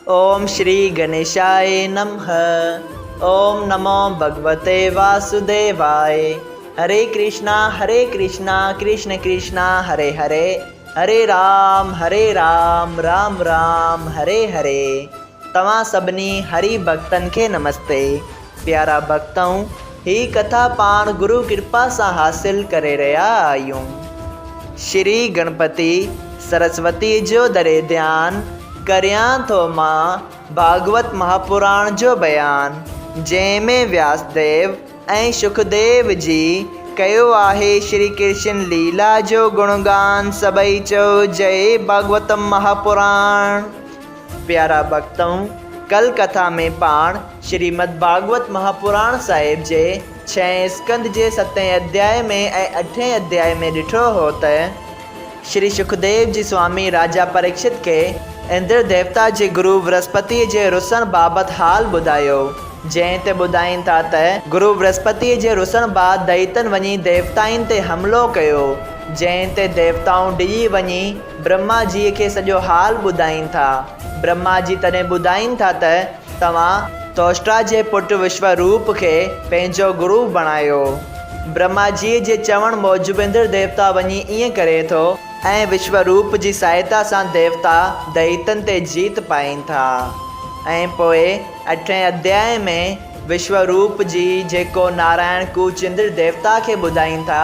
اوم شري گنيشاء نمھ اوم نمو ڀڳوتي واسوديواء هري ڪرشنا هري ڪرشنا ڪرشن ڪرشنا هري هري هري رام هري رام رام رام هري هري توهان سڀني هري ڀڳتن کي نمستي پيارا ڀڳتؤ هي ڪٿا پاڻ گرو ڪرپا سان حاصل ڪري رهيا آهيون شري گڻپتي سرسوتي جو دري ڌيان ڪريان ٿو مان ڀاڳوت مهاپراڻ جو بيان، جنهن ۾ وياسديو ۽ شڪديو جي ڪيو آهي شري ڪرشن ليلا جو گڻگان سڀئي چئو جئي ڀاڳوتم مهاپراڻ. پيارا ڀڳتؤ! ڪل ڪٿا ۾ پاڻ شريمد ڀاڳوت مهاپراڻ صاحب جي ڇهين اسڪنڌ جي ستين اڌياء ۾ ۽ اٺين اڌياء ۾ ڏٺو هو ته، شري شڪديو جي سوامي راجا پريڪشت کي اندر ديوتا جي گرو برهسپتيء جي رسڻ بابت حال ٻڌايو، جنهن تي ٻڌائين ٿا ته گرو برهسپتيء جي رسڻ بعد دئيتن وڃي ديوتائن تي حملو ڪيو، جنهن تي ديوتائون ڊڄي وڃي برهما جيء کي سڄو حال ٻڌائين ٿا. برهما جي تڏهن ٻڌائين ٿا ته توهان توشٽا جي پٽ وشوروپ کي پنهنجو گرو بڻايو. برهما جيء جي چوڻ موجب اندر ديوتا وڃي ائين ڪري ٿو ۽ وشوروپ جي سهائتا سان ديوتا دئيتن تي جيت پائين ٿا ۽ پوء اٺين اڌياء ۾ وشوروپ جي جيڪو نارائڻ ڪوچ اندر ديوتا کي ٻڌائين ٿا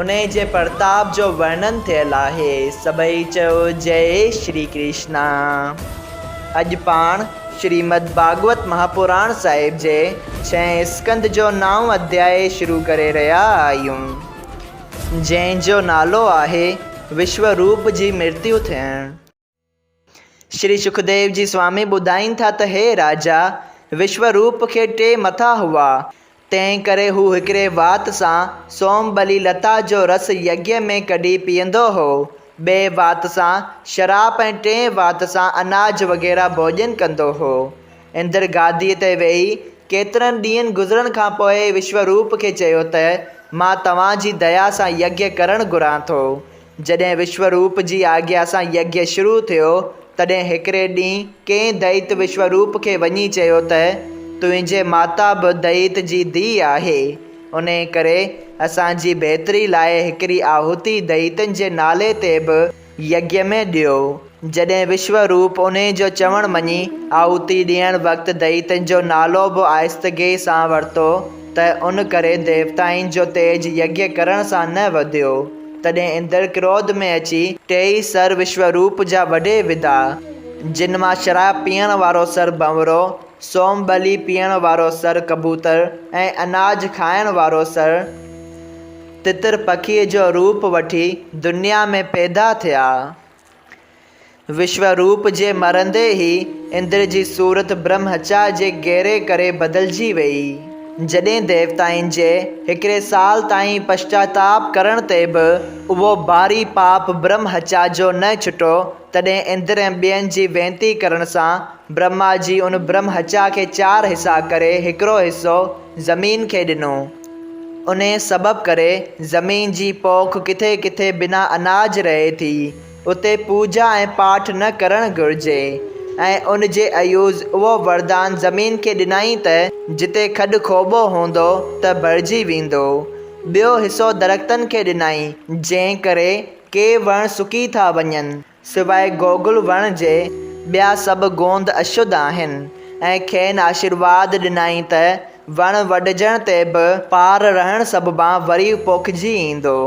انهي جي پرتاب جو ورڻن ٿيل آهي. سڀئي چئو جئي شري ڪرشنا. اڄ پاڻ شريمد ڀاڳوت مهاپراڻ صاحب جي ڇهين اسڪنڌ جو نائون اڌياء شروع ڪري رهيا آهيون، جنهن جو نالو آهي وشو روپ جي مرتيو ٿيڻ. شري شڪديو جي سوامي ٻڌائين ٿا ته هي راجا! وشو روپ کي ٽي مٿا هئا، تنهن ڪري هو هڪڙي وات سان سوم ٻلي لتا جو رس يگيه ۾ ڪڍي پيئندو هو، ٻئي وات سان شراب ۽ ٽئين وات سان اناج وغيره ڀوڄن ڪندو هو. اندر گاديء تي ويهي ڪيترن ڏينهن گذرڻ کان پوء وشوروپ کي چيو ته، مان توهان جي ديا سان يگيه ڪرڻ گهران ٿو. جڏهن وشوروپ جي آگيا سان يگيه شروع ٿيو، تڏهن هڪڙي ڏينهن ڪنهن دئيت وشوروپ کي وڃي چيو ته، تنهنجي ماتا به دئيت جي ڌيء آهي، انهيء ڪري اسان جي بهتري لاء هڪڙي آهوتي دئيتن جي نالي تي به يگيه ۾ ڏيو. جڏهن وشوروپ انهيء جو چوڻ مڃي آهوتي ڏيڻ وقت دئيتن جو نالو به آهستگيء سان ورتو ته ان ڪري ديوتائن جو تيج يگيه ڪرڻ سان نه وڌيو. تڏهن اندر ڪروڌ ۾ اچي ٽيئي سر وشوروپ جا وڍي وڌا، جن مان شراب پيئڻ وارو سر ڀنورو، سوم ٻلي پيئڻ وارو سر ڪبوتر ۽ اناج کائڻ وارو سر تتر پکيء جو روپ وٺي دنيا ۾ پيدا ٿيا. وشوروپ جي مرندي ئي اندر جي صورت برهمچا جي گهيري ڪري بدلجي ويئي. جڏهن ديوتائن جي هڪڙي سال تائين پشچاتاپ ڪرڻ تي به اهو ڀاري پاپ برهمچا جو نه ڇٽو، تڏهن اندر ۽ ٻين جي وينتي ڪرڻ سان برهما جي ان برهمچا کي چار حصا ڪري هڪڙو حصو زمين کي ڏنو. انهيء سبب ڪري زمين جي پوک ڪٿي ڪٿي بنا اناج رهي ٿي، اتي پوڄا ۽ پاٺ نه ڪرڻ گهرجي ۽ ان جي عيوض اهو وردان زمين کي ڏنائين ته جتي کڏ کوٻو هوندو ته ڀرجي ويندو. ٻيو حصو درختن کي ڏنائين، جنهن ڪري ڪي وڻ سڪي ٿا وڃن. سواء گوگل وڻ جي، ٻيا سڀ گوند اشڌ آهن ۽ کين آشيرواد ڏنائين ته وڻ وڍجڻ تي به پار رهڻ سببان وري پوکجي ايندو.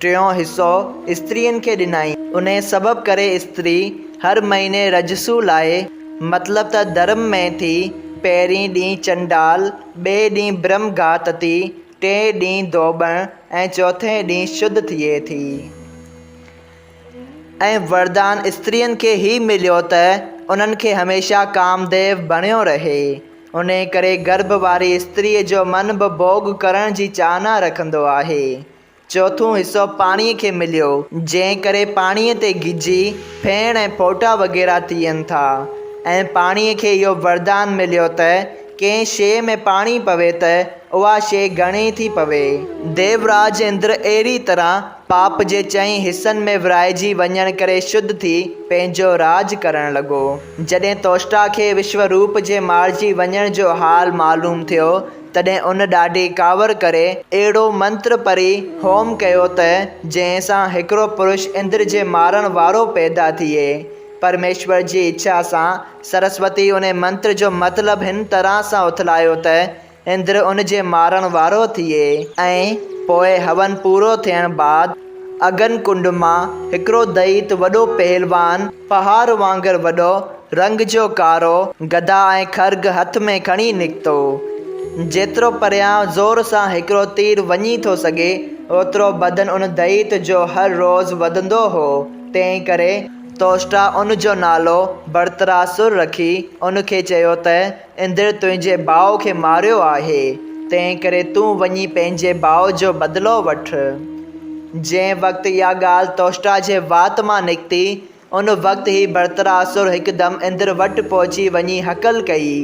ٽيون حصو استرين کي ڏنائين. انهيء سبب ڪري استري هر مهيني رجسو لاء، مطلب ته ڌرم ۾ ٿي، پهرين ڏينهن چنڊال، ٻئي ڏينهن برهم گهاتتي، ٽئين ڏينهن ڌوٻڻ ۽ چوٿين ڏينهن شڌ ٿئي ٿي. ۽ وردان استرين کي هي مليو ته انهن کي هميشه ڪامديو بڻيو رهي. انهي ڪري گرڀ واري استريء جو من به ڀوڳ ڪرڻ جي چاهنا رکندو آهي. چوٿون حصو پاڻيء کي مليو، جنهن ڪري پاڻيء تي گجي، ڦيڻ ۽ ڦوٽا وغيره ٿين ٿا ۽ پاڻيء کي اهو وردان مليو ته. ڪنهن شيء ۾ پاڻي پوي ته اها شيء گهڻي ٿي پوي. ديوراج اندر اهڙي طرح پاپ جي چئين حصن ۾ ورهائجي وڃڻ ڪري شڌ ٿي پنهنجو راڄ ڪرڻ لڳو. جڏهن توشٽا کي وشو روپ جي مارجي وڃڻ جو حال معلوم ٿيو، تڏهن ان ڏاڍي ڪاوڙ ڪري اهڙو منتر پڙهي هوم ڪيو ته جنهن سان هڪڙو پرش اندر جي مارڻ وارو پيدا ٿئي. پرميشور جي اڇا سان سرسوتي انهي منتر جو مطلب هن طرح سان اٿلايو ته اندر ان جي مارڻ وارو ٿئي. ۽ پوء هون پورو ٿيڻ بعد اگن ڪنڊ مان هڪڙو دئيت وڏو پهلوان، پهاڙ وانگر وڏو، رنگ جو ڪارو، گدا ۽ کرگ هٿ ۾ کڻي نڪتو. جيترو پريان زور سان هڪڙو تير وڃي ٿو سگهي، اوترو بدن ان دئيت جو هر روز وڌندو هو، تنهن ڪري توشٽا ان جو نالو برتراسر رکي ان کي چيو ته اندر تنهنجي ڀاء کي ماريو آهي، تنهنڪري تون وڃي پنهنجي ڀاء جو بدلو وٺ. جنهن وقت اها ڳالهه توشٽا جي وات مان نڪتي، ان وقت هي برتراسر هڪدم اندر وٽ پهچي وڃي هڪل ڪئي.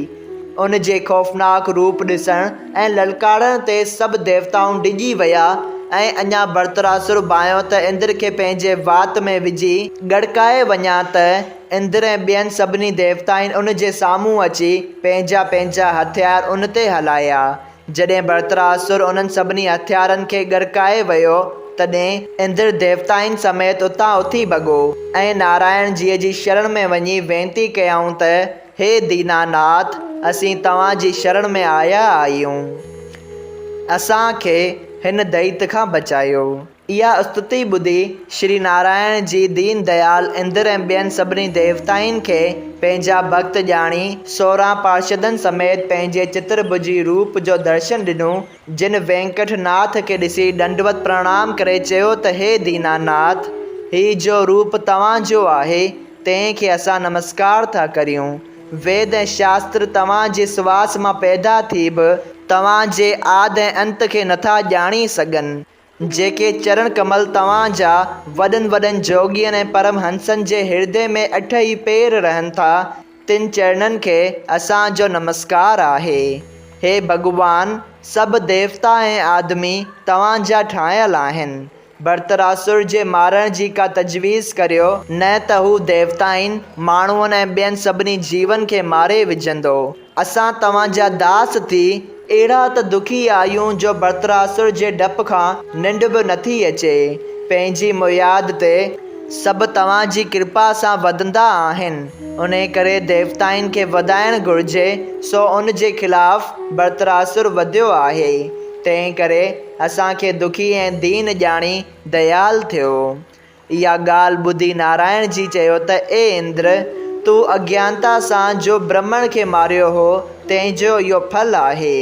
ان جي خوفناڪ روپ ڏسڻ ۽ للڪارڻ تي سڀ ديوتائون ڊڄي ويا ۽ اڃا برتراسر ڀانئيو ته اندر کي پنهنجي وات ۾ وجهي ڳڙڪائي وڃان ته اندر ۽ ٻين سڀني ديوتائن ان جي سامهون اچي پنهنجا پنهنجا هٿيار ان تي هلايا. جڏهن برتراسر انهن سڀني هٿيارن کي ڳڙڪائي ويو، تڏهن اندر ديوتائن سميت اتان اٿي ڀڳو ۽ نارائڻ جيء جي شرڻ ۾ وڃي وينتي ڪيائون ته، هي ديناناٿ! اسين توهان جي شرڻ ۾ آيا آهيون. اسان کي هن دئيت کان بچايو. اها استتي ٻڌي شري نارائڻ جي دين ديال اندر ۽ ٻين سڀني ديوتائن کي پنهنجا ڀڳت ڄاڻي 16 پارشدن سميت پنهنجي چترڀجي روپ جو درشن ڏنو، جن وينڪٽ ناٿ کي ڏسي ڏنڊوت پرڻام ڪري چيو ته هي ديناناٿ! هي جو روپ توهان جو آهي، تنهن کي اسان نمسڪار ٿا ڪريون. ويد ۽ شاستر توهان جي سواس مان پيدا ٿي به توهان جي آد ۽ انت کي نٿا ڄاڻي سگهن. جيڪي چرڻ ڪمل توهان جا وڏن وڏن جوڳين ۽ پرم هنسن جي هردي ۾ اٺ ئي پير رهن ٿا، تن چرڻن کي اسان جو نمسڪار آهي. هي ڀڳوان! سڀ ديوتا ۽ آدمي توهان جا ٺاهيل آهن. برتراسر جي مارڻ جي ڪا تجويز ڪريو، نه ته هو ديوتائن، ماڻهن ۽ ٻين سڀني جيون کي ماري وجهندو. اسان توهان جا داس ٿي اهڙا ته دکي آهيون جو برتراسر جي ڊپ کان ننڊ به نٿي اچي. پنهنجي ميعاد تي سڀ توهان جي ڪرپا سان وڌندا آهن، انهي ڪري ديوتائن کي وڌائڻ گهرجي، سو ان جي خلاف برتراسر وڌيو آهي، تنهن ڪري اسان کي دکي ۽ دين ڄاڻي ديال ٿيو. اها ڳالهه ٻڌي نارائڻ جي چيو ته اي اندر! تو اگيانتا سان جو برهمڻ کي ماريو هو، تنهن جو اهو ڦل آهي.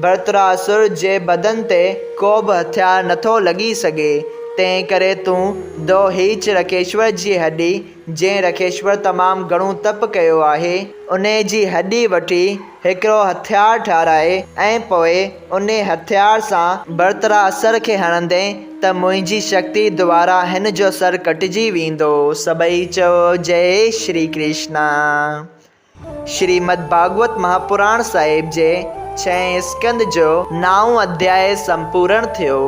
ڀرتراسر جي بدن تي ڪو به هٿيار نٿو لڳي سگهي، تنهن ڪري تون دوهيچ رکيشور جي هڏي، جنهن رکيشور تمام گهڻو تپ ڪيو آهي، انهي جي هڏي وٺي هڪڙو هٿيار ٺاهرائي ۽ پوء انهي هٿيار سان برتراسر کي هڻندين ته منهنجي شڪتي دوارا هن جو سر ڪٽجي ويندو. سڀئي چئو جئي شري ڪرشنا. شريمد ڀاڳوت مهاپراڻ صاحب جي ڇهين اسڪنڌ جو نائون اڌياء سمپورڻ ٿيو.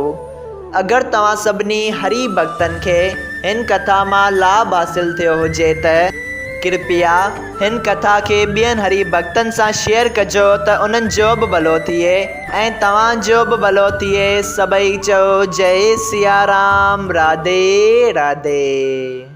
اگر توهان سڀني هري ڀڳتن کي هن ڪٿا مان لاڀ حاصل ٿيو هجي ته ڪرپيا هن ڪٿا کي ٻين هري ڀڳتن سان شيئر ڪجو ته انهن جو به ڀلو ٿئي ۽ توهان جو به ڀلو ٿئي سڀئي چئو جئي سيارام راڌي راڌي.